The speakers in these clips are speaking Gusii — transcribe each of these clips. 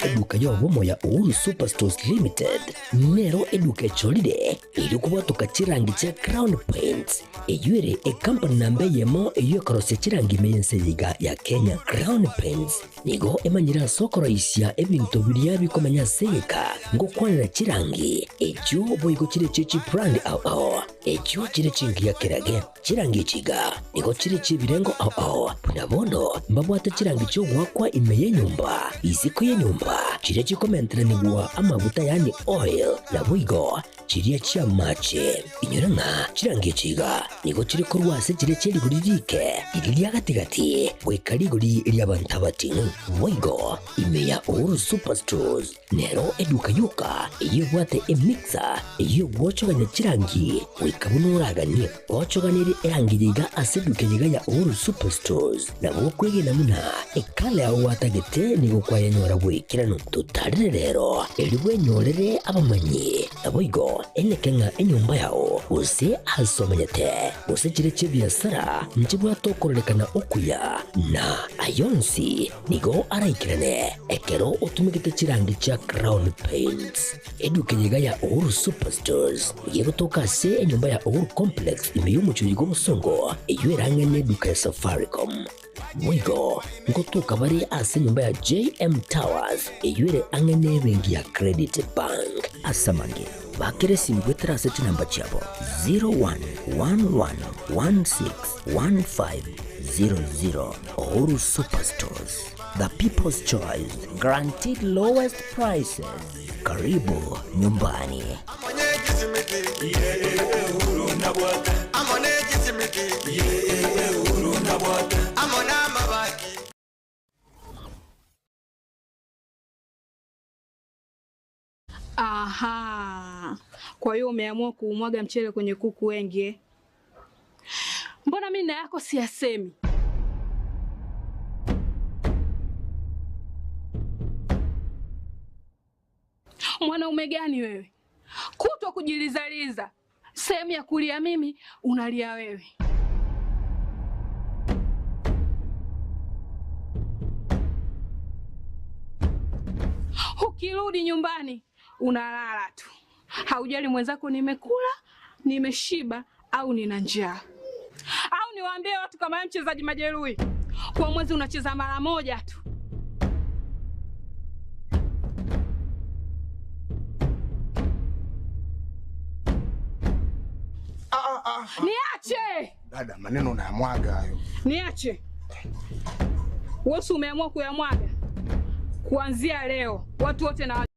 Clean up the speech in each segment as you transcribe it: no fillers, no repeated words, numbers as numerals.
Eduka y'obomo ya Uhuru Superstores Limited nero eduka echorire erio kobwatoka chirangi chia Crown Paints, eyio ere ecompany namba eyemo eyio ekorosia chirangi ime y'ense eye iga ya Kenya. Crown Paints nigo emanyire ase okoroisia ebinto biria bikomenya ase egeka ngokwanera chirangi echio boigo chire chie chibrand ao ao echio chire chingiya kerage. Chirangi echi iga nigo chire chi'ebirengo ao ao, buna bono mbabwate chirangi chi'ogoakwa ime y'enyomba, isiko y'enyomba, chiria chikomenteranigwa amaguta yaani oil, naboigo chiria chi'amache. Inyora ng'a chirangi echi iga nigo chire korwa ase chiria chie rigori riike, riria ria gati-gati, goika rigori ri'abanto abating'u. Boigo ime ya Uhuru Superstores Nero eduka yoka eyio ebwate emixer eyio egwochogania chirangi goika buna oraganie. Ochoganirie erangi eye iga ase eduka eye iga ya Uhuru Superstores, nabo okwegena buna ekala yao gwatagete nigo kwayenyora goikeranu. Totarire rero erio bwenyorere abamanyi, naboigo eneke ng'a enyomba yao gose ase omenyete gose chire chi'ebiasara nchibwate okororekana okuya na ayonsi Nigo araikerane ekero otumegete chirangi chia Crown Paints. Eduka eye iga ya Uhuru Superstores nigo egotoka ase enyomba ya Uhuru Complex ime y'omochie oyo bw'obosongo eyio erang'e neduka ya Safaricom. Boigo ngotoka bare ase enyomba ya JM Towers eyio ere ang'e nebenki ya Credit Bank. Ase amange, bakera esimi goetera ase chinamba chiabo 0111161500. Uhuru Superstores, the people's choice, guaranteed lowest prices. Karibu nyumbani. Aha, kwa hiyo umeamua kuumwaga mchele kwenye kuku wengi eh? Mbona mimi na yako siyasemi? Mwanaume gani wewe, kutwa kujilizaliza, sehemu ya kulia mimi unalia wewe. Ukirudi nyumbani unalala tu, haujali mwenzako nimekula, nimeshiba au nina njaa. Au niwaambie watu kama mchezaji majeruhi, kwa mwezi unacheza mara moja tu. Ah, ah, ah. Niache dada, maneno unayamwaga hayo. Niache wewe, umeamua kuyamwaga kuanzia leo watu wote na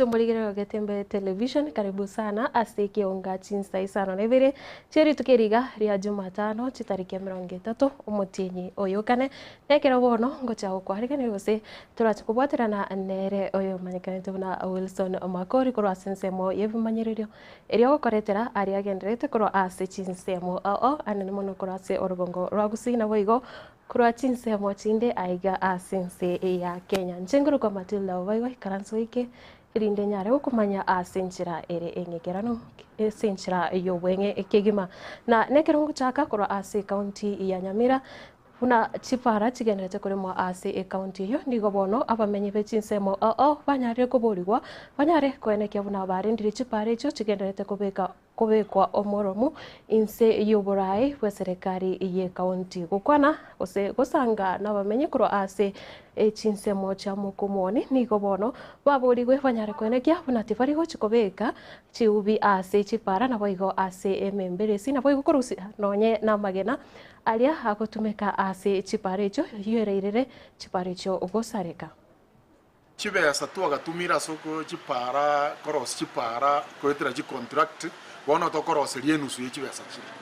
Omorigereria Getembe Television karibu sana ase ekeonga chinsa isano na ibere chie rituko eri iga ria Jumatano chitariki emerongo etato omotienyi oyo kane nekero bono ngocha gokwarigereria gose torache kobwaterana nere oyomanyekanete buna Wilson Makori korwa ase ensemo y'ebimanyererio erio ogokoretera aria agendererete korwa ase chinsemo ao anene mono korwa ase orogongo rwa Gusii naboigo Korwa chinsemo chinde aiga ase ense ya Kenya. Inche nkorokwa Matilda Obaigwa, ikaranso eke erinde nyare gokomanya ase enchera ere eng'ekeranu, ase enchera y'obweng'e kegima. Na nekero ngochaka korwa ase ekaunti ya Nyamira, buna chipara chigenderete koremwa ase ekaunti eyio, nigo bono abamenyi be chinsemo ao banyarire koborigwa banyare koenekia buna barendire chipara echio chigenderete kobeka Kobekwa omoromu inse y'oboraai bw'eserekari y'ekaunti. Gokwana gose gosanga nabamenyi korwa ase chinsemo chia Mokomoni nigo bono baborigwe banyare koenekia buna tibari gochi kobeka chiubi ase chipara naboigo ase ememberesi naboigo korusia nonye namagena aria agotumeka ase chipara echio yoereirere chipara echio gosareka. Chibesa twagatumire ase chipara, korosia chipara, goetera chicontract, bono tokoroseria enusu ye chibesa chiria.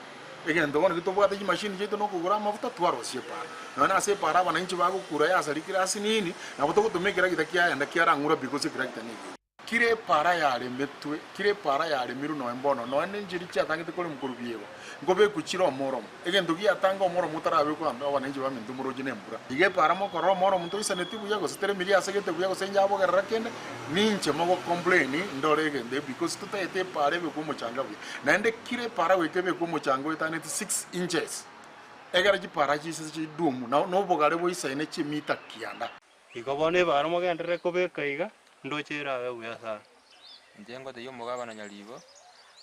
Egento bono tobwate chimashini chiaito na okogora amafuta twarosia epara. Nonya na ase epara abananchi bagokura yasarikire ase nini, nabo togotumia ekeragita kiaenda kiarang'ura pi gose ekeragita negeito. Kira epaara yaremetwe, kira epaara yaremirwe nonya mbono, nonya nencheri chiatangete koremwa korwa biegwa, nkobekwa chire omoromo. Egento giatanga omoromo otarabekwa amo abananchi baminto moroche nembura. Iga epaara mokorora omoromo toisaneti buya, gose teremiri asegete buya, gose inche abogerera kende, ninche mogo complain ndore egento eke because totagete epaara ebekwe omochanga buya. Naende kira epaara goika ebekwe omochanga oetaneti 6 inches, egere chipaara chise chidumu na nobogare boisaine chimita kianda. Igo bono ebaara mogenderere kobeka iga, ndoche erabe buya sana. Inche ngotebia omogabana Nyaribo,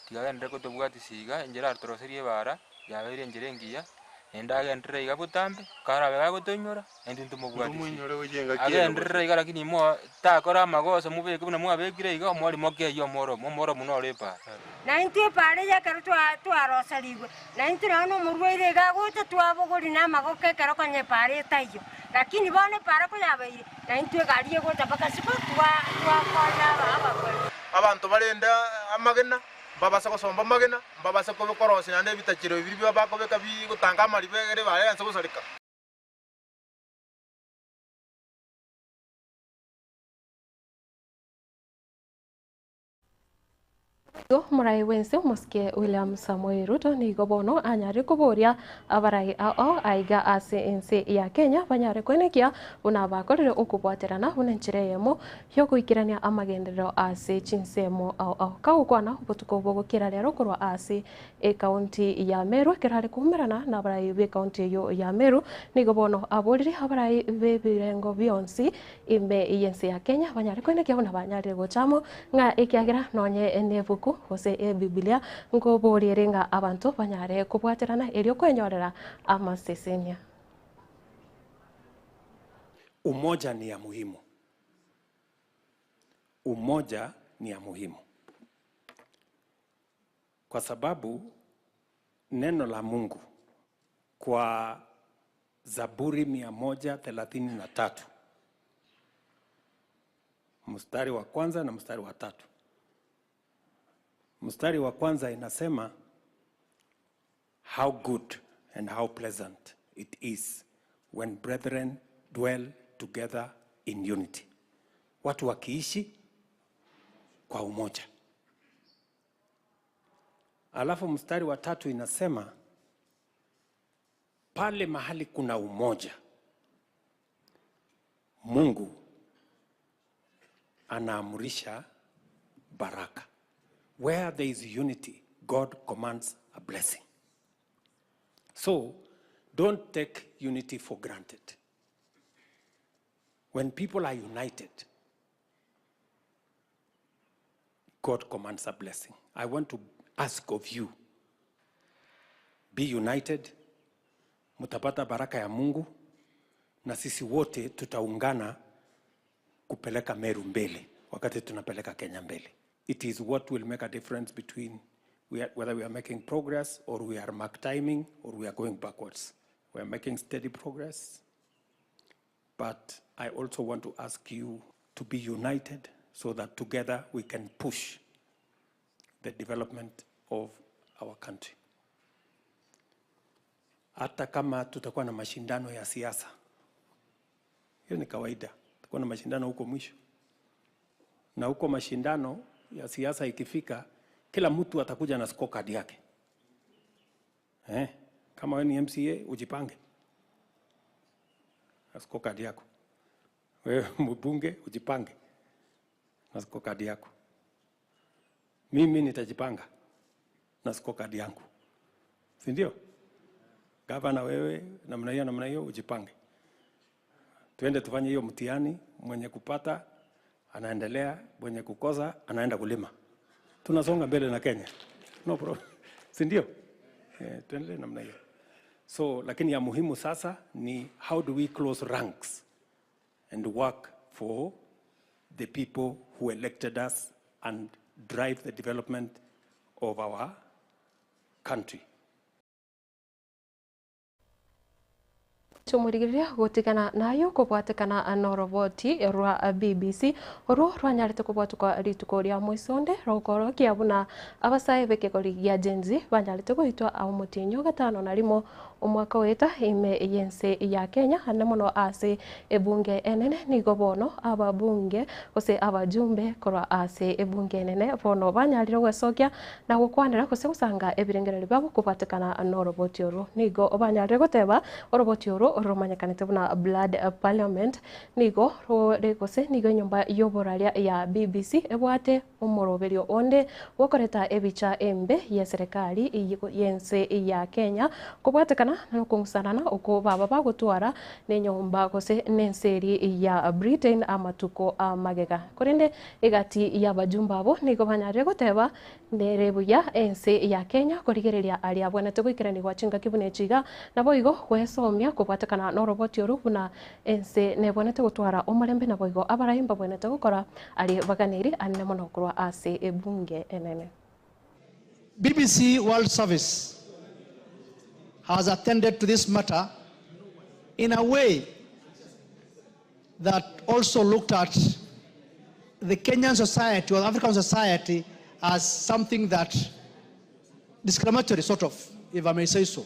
tiga agenderere kotobwatisia iga, enchera atoroserie ebaara, yabeire enchera engiya, naende agenderere iga botambe, karabe gagotoinyora, naintwe ntomobwatisie. Ntomoinyore gochia engaki eye gose. Agenderere iga lakini mo takora amagoso mobeke buna mwabekire iga, omwarimu okeyie omoromo, omoromo noro ebaara. Na intwe epaara eye ekero twaroserigwe, na intwe nonye nomorwaire iga agocha twabogoria namagoko ekero konya epaara etaiyo. Lakini bono epaara koyabeire, na intwe egari egocha mpaka isiko twakonya abarwaire. Abanto barende amagena, mbabase gosomba amagena, mbabase korosia naende ebitachero biria bakobeka bigotanga amariba egere baye gosareka. Igo omorai bwense omosike William Samoei Ruto nigo bono anyare koboria abarai ao aiga ase ense ya Kenya banyare kwenekia buna bakorire okobwaterana buna enchera eyemo yogoikerania amagenderero ase chinsemo ao ao. Kagokwana obotuko bogokera rero korwa ase ekaunti ya Meru ekero are koumerana na abarai b'ekaunti eyio ya Meru nigo bono aborire abarai b'ebirengo bionsi ime y'ense ya Kenya banyare kwenekia buna banyarire gocha amo ng'a ekiagera nonye nebuku gose ebibilia nkoboria ng'a abanto banyare kobwaterana erio kwenyorera amasesenia. Umoja ni ya muhimu. Umoja ni ya muhimu kwa sababu neno la Mungu kwa Zaburi 133 mstari wa kwanza na mstari wa tatu. Mstari wa kwanza inasema how good and how pleasant it is when brethren dwell together in unity. Watu wakiishi kwa umoja. Alafu mstari wa tatu inasema pale mahali kuna umoja, Mungu anaamurisha baraka. Where there is unity, God commands a blessing. So don't take unity for granted. When people are united, God commands a blessing. I want to ask of you, be united, mutapata baraka ya Mungu na sisi wote tutaungana kupeleka Meru mbele wakati tunapeleka Kenya mbele. It is what will make a difference between whether we are making progress or we are mark timing or we are going backwards. We are making steady progress, but I also want to ask you to be united so that together we can push the development of our country. Hata kama tutakuwa na mashindano ya siasa, hiyo ni kawaida, tutakuwa na mashindano huko mwisho, na huko mashindano ya siasa ikifika, kila mtu atakuja na scorecard yake. Kama wewe ni MCA ujipange na scorecard yako, wewe mbunge ujipange na scorecard yako, mimi nitajipanga na scorecard yangu, si ndio? Gavana wewe namna hiyo namna hiyo ujipange, tuende tufanye hiyo mtihani. Mwenye kupata anaendelea, mwenye kukosa anaenda kulima. Tunasonga mbele na Kenya, no problem, si ndio? Tuendelee namna hiyo. So, lakini ya muhimu sasa ni how do we close ranks and work for the people who elected us and drive the development of our country. Chomorigereria gotigana nayo kobwatekana noroboti rwa BBC orwo rwanyarete kobwatokwa rituko ria moisonde rokorokia buna abasae b'ekegori gia Gen Z banyarete goitwa omotienyi o gatano na rimo omwaka oeta ime y'ense ya Kenya ande mono ase ebunge enene nigo bono ababunge gose abajumbe korwa ase ebunge enene bono banyarire gwesokia na gokwanera gose gosanga ebirengererio biabo kobwatekana noroboti orwo. Nigo banyarire goteba oroboti orwo romanyekanete buna Blood Parliament nigo rore gose nigo enyomba y'oboraria ya BBC ebwate omoroberio onde bw'okoreta ebicha embe y'eserekari y'ense ya Kenya kobwatekana nokong'usanana okwo baba bagotwara nenyomba gose nense eria ya Britain amatuko amagega. Korende Egati y'abajumbe abwo nigo banyarire goteba, Nere buya ense ya Kenya korigereria aria abwenerete goikeranigwa chingaki buna echi iga, naboigo gwesomia kobwatekana noroboti oru buna ense nebwenerete gotwara omorembe naboigo abarai mbabwenerete gokora aria baganeiri anene mono korwa ase ebunge enene. BBC World Service has attended to this matter in a way that also looked at the Kenyan society or African society as something that discriminatory, sort of, if I may say so.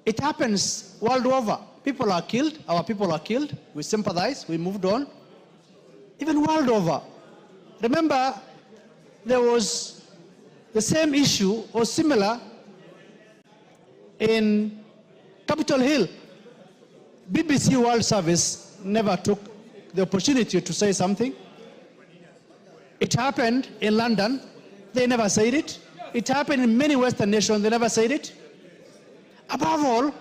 It happens world over. People are killed, our people are killed. We sympathize, we moved on. Even world over. Remember, there was the same issue or similar in Capitol Hill. BBC World Service never took the opportunity to say something. It happened in London. They never said it. It happened in many Western nations. They never said it. Above all,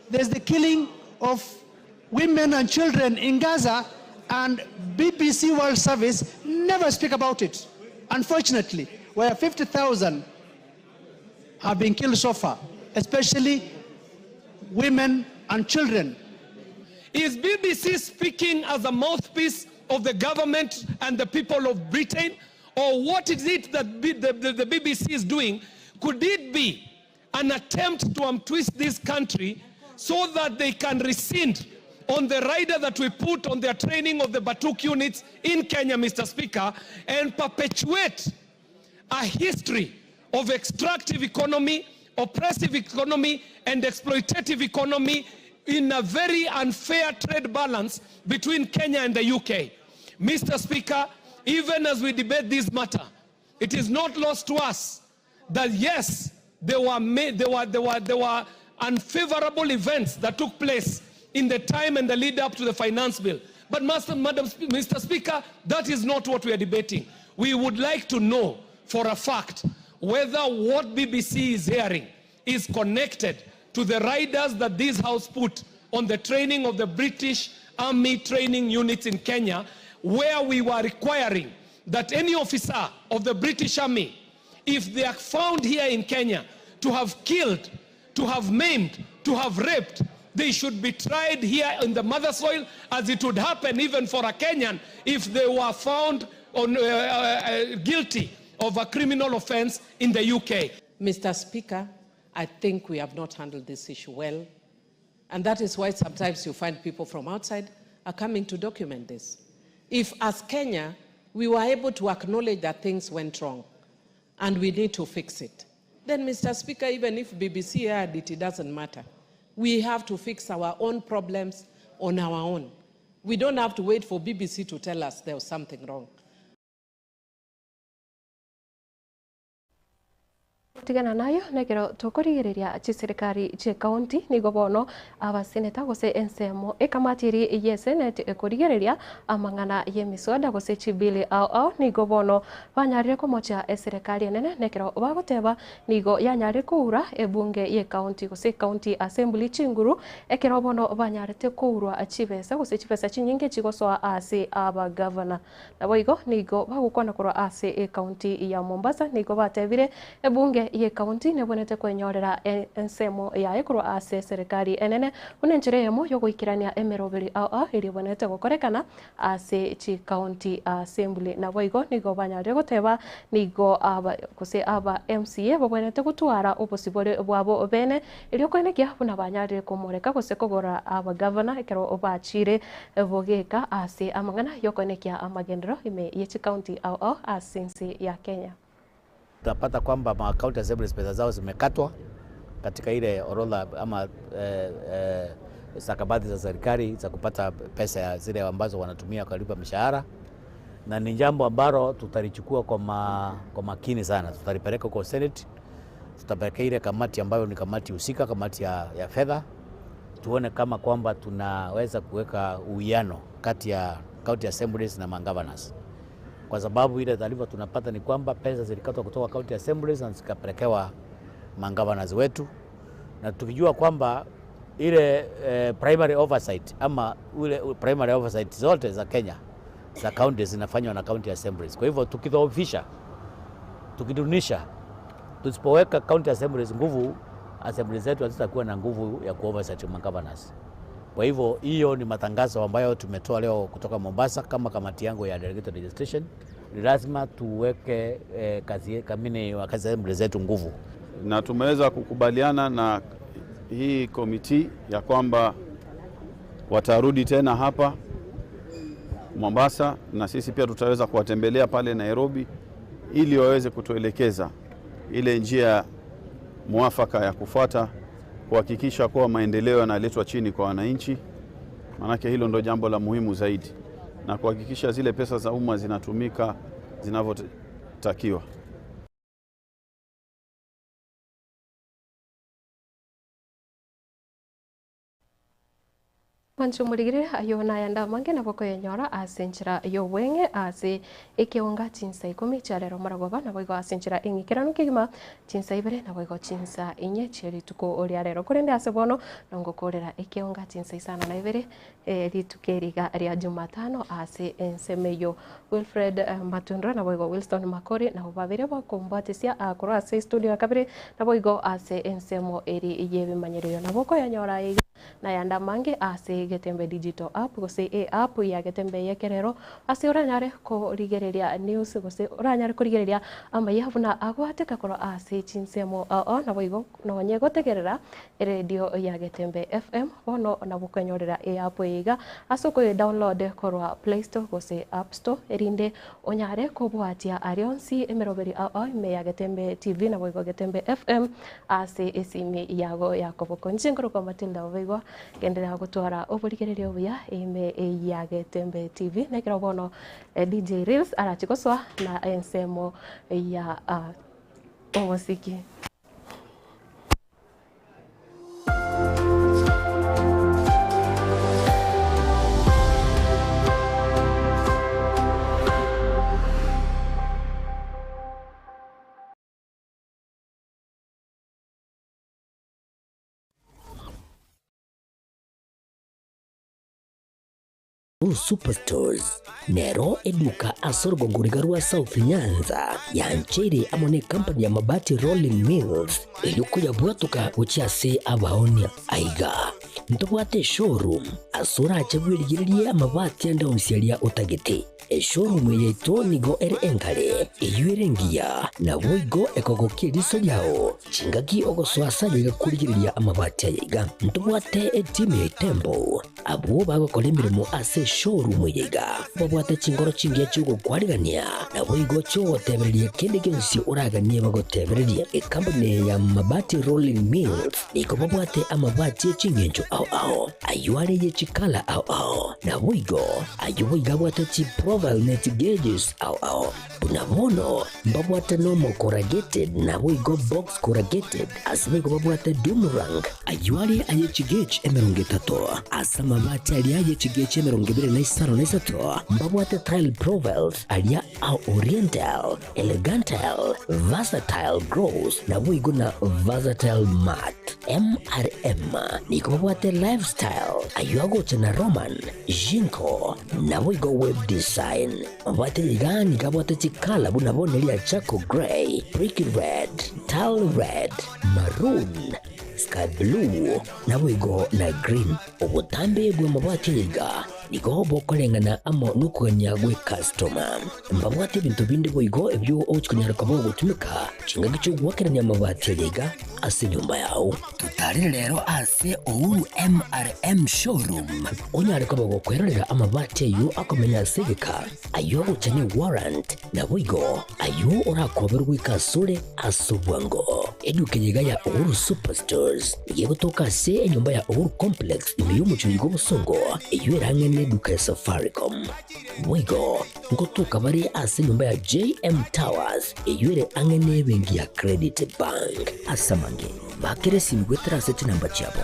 there's the killing of women and children in Gaza, and BBC World Service never speak about it. Unfortunately, where 50,000 have been killed so far, especially women and children. Is BBC speaking as a mouthpiece of the government and the people of Britain? Or what is it that the, the, the BBC is doing? Could it be an attempt to untwist this country so that they can rescind on the rider that we put on their training of the Batuk units in Kenya, Mr. Speaker, and perpetuate a history of extractive economy, oppressive economy, and exploitative economy in a very unfair trade balance between Kenya and the UK. Mr. Speaker, even as we debate this matter, it is not lost to us that yes, there were, there were, there were, there were unfavorable events that took place in the time and the lead up to the finance bill. But Master, Madam, Mr. Speaker, that is not what we are debating. We would like to know for a fact whether what BBC is hearing is connected to the riders that this house put on the training of the British Army training units in Kenya, where we were requiring that any officer of the British Army, if they are found here in Kenya to have killed, to have maimed, to have raped, they should be tried here in the mother soil as it would happen even for a Kenyan if they were found on, uh, uh, guilty of a criminal offense in the UK. Mr. Speaker, I think we have not handled this issue well. And that is why sometimes you find people from outside are coming to document this. If, as Kenya, we were able to acknowledge that things went wrong and we need to fix it, then, Mr. Speaker, even if BBC aired it, it doesn't matter. We have to fix our own problems on our own. We don't have to wait for BBC to tell us there was something wrong. Gotigana nayo nekero tokorigereria chiserikari chi'ecounty nigo bono abaseneta gose ensemo ekamati eria y'eseneti ekorigereria amang'ana y'emiswada gose chibili ao ao nigo bono banyarire komocha eserekari enene nekero bagoteba nigo yanyarire koura ebunge y'ecounty gose ecounty assembly chinguru ekero bono banyarete kourwa chibesa gose chibesa chinyinge chigosoa ase abagavana. Naboigo nigo bagokwana korwa ase ecounty ya Mombasa nigo batebire ebunge y'Ekaunti nebwenerete kwenyorera ensemo yaye korwa ase eserekari enene buna enchera eyemo y'ogoikerania emeroberi ao ao eria ebwenerete gokorekana ase chicounty assembly. Naboigo nigo banyarire goteba nigo aba gose aba MCA babwenerete gotwara obosibore bwabo bene erio koenekia buna banyarire komoreka gose kogora abagavana ekero bachire bogeka ase amang'ana y'okoenekia amagenderero ime ye chicounty ao ao ase ense ya Kenya. Utapata kwamba ma county assemblies pesa zao zimekatwa katika ile orodha ama eh, eh, stakabadhi za serikali za kupata pesa ya zile ambazo wanatumia kulipa mishahara, na ni jambo ambalo tutalichukua kwa, ma, kwa makini sana. Tutalipeleka huko Senate, tutapeleka ile kamati ambayo ni kamati husika, kamati ya, ya fedha, tuone kama kwamba tunaweza kuweka uwiano kati ya county assemblies na magovernors kwa sababu ile taarifa tunapata ni kwamba pesa zilikatwa kutoka county assemblies na zikapelekewa magavana wetu, na tukijua kwamba ile eh, primary oversight ama ule primary oversight zote za Kenya za county zinafanywa na county assemblies. Kwa hivyo tukidhoofisha, tukidunisha, tusipoweka county assemblies nguvu, assemblies zetu hazitakuwa na nguvu ya kuoversight magovernors. Kwa hivyo hiyo ni matangazo ambayo tumetoa leo kutoka Mombasa kama kamati yangu ya delegated legislation. Ni lazima tuweke eh, kazi, kamini wa kazi assembly zetu nguvu, na tumeweza kukubaliana na hii komiti ya kwamba watarudi tena hapa Mombasa na sisi pia tutaweza kuwatembelea pale Nairobi ili waweze kutuelekeza ile njia mwafaka ya kufuata kuhakikisha kuwa maendeleo yanaletwa chini kwa wananchi, maanake hilo ndo jambo la muhimu zaidi, na kuhakikisha zile pesa za umma zinatumika zinavyotakiwa. Mwanche omorigire ayio nayande amange nabo koyenyora ase enchera y'obweng'e ase ekeonga chinsa ikomi chia rero maragoba naboigo ase enchera eng'ikeranu kegima chinsa ibere naboigo chinsa inye chia rituko ria rero korende ase bono nongokorera ekeonga chinsa isano na ibere eh, rituko eriga ria Jumatano ase ensemo eyio Wilfred eh, Matundura naboigo Wilson Makori nabo babere bakombwatesia akorwa ase estudio ya kabere naboigo ase ensemo eri y'ebimanyererio nabo koyanyora iga Nayande amange ase Getembe Digital App gose e app ya Getembe y'ekerero ase oranyare korigereria news gose oranyare korigereria amaiya buna agoateka korwa ase chinsemo ao naboigo nonye gotegerera eredio ya Getembe FM bono nabo okwenyorera e app eye iga ase okoye download korwa Play Store gose App Store erinde onyare kobwatia aria onsi emeroberi ao ime ya Getembe TV naboigo Getembe FM Ase esimi yago ya koboko. Inche nkorokwa Matilda Obeigwa, ngenderera gotwara oborigereria obuya ime ya Getembe TV. Na ekero bono DJ Reels arache gosoa na ensemo ya omosiki. Superstores nero eduka ase orogongo riga rwa South Nyanza yancheire amo ne company ya Mabati Rolling Mills erio koyabwatoka gochia ase abaonia. Aiga ntobwate eshowroom ase orache bwerigererie amabati ande onsi aria otagete. Eshowroom eye yaito nigo ere enkare, eyio ere engiya, naboigo ekogokia eriso riao chingaki ogosoa ase aye iga korigereria amabati aya iga. Ntobwate etimu ya Itembo, abwo bagokora emeremo ase eshowroom eye iga, babwate chingoro chingiya chi'ogokwarigania, naboigo chi'ogotebereria kende gionsi oraganie bagotebererie. Ekampuni eye ya Mabati Rolling Mills nigo babwate amabati e chingencho ao ao, ayio are ye chikala ao ao, naboigo Ayio boigo abwate chiprofile ne chigeges ao ao. Buna bono mbabwate normal corrugated naboigo box corrugated ase boigo babwate doomerang. Ayio are aye chigauge 30 ase amabati aria aye chigauge 23 mbabwate tile profiles aria a oriental, elegantile, versatile gross naboigo na versatile matte. MRM nigo babwate Lifestyle ayio agocha na Roman, Jinko, naboigo Web Design. Mabwate iga nigo abwate chikala buna bono eria charcoal grey, brick red, tile red, maroon, sky blue, naboigo na green. Obotambe bw'amabati aya iga nigo bokoreng'ana amo nokogania gw'ekastoma. Mbabwate ebinto binde boigo ebio ogochia konyara koba ogotumeka chingaki chi'ogoakerania amabati aya iga ase enyomba yao. Totarere rero ase Uhuru MRM Showroom onyare koba gokwerorera amabati ayio akomenya ase egeka, ayio agocha ne warrant, naboigo ayio orakoberwe goika asore ase obwango. Eduka eye iga ya Uhuru Superstores nigo egotoka ase enyomba ya Uhuru Complex ime y'omochie oyo bw'obosongo eyio erang'e neduka ya Safaricom. Boigo ngotoka bare ase enyomba ya JM Towers eyio ere ang'e nebenki ya Credit Bank. Ase amange, bakera esimi goetera ase chinamba chiabo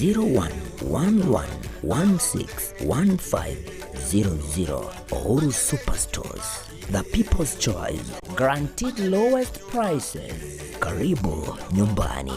0111161500. Uhuru Superstores, the people's choice, guaranteed lowest prices. Karibu nyumbani.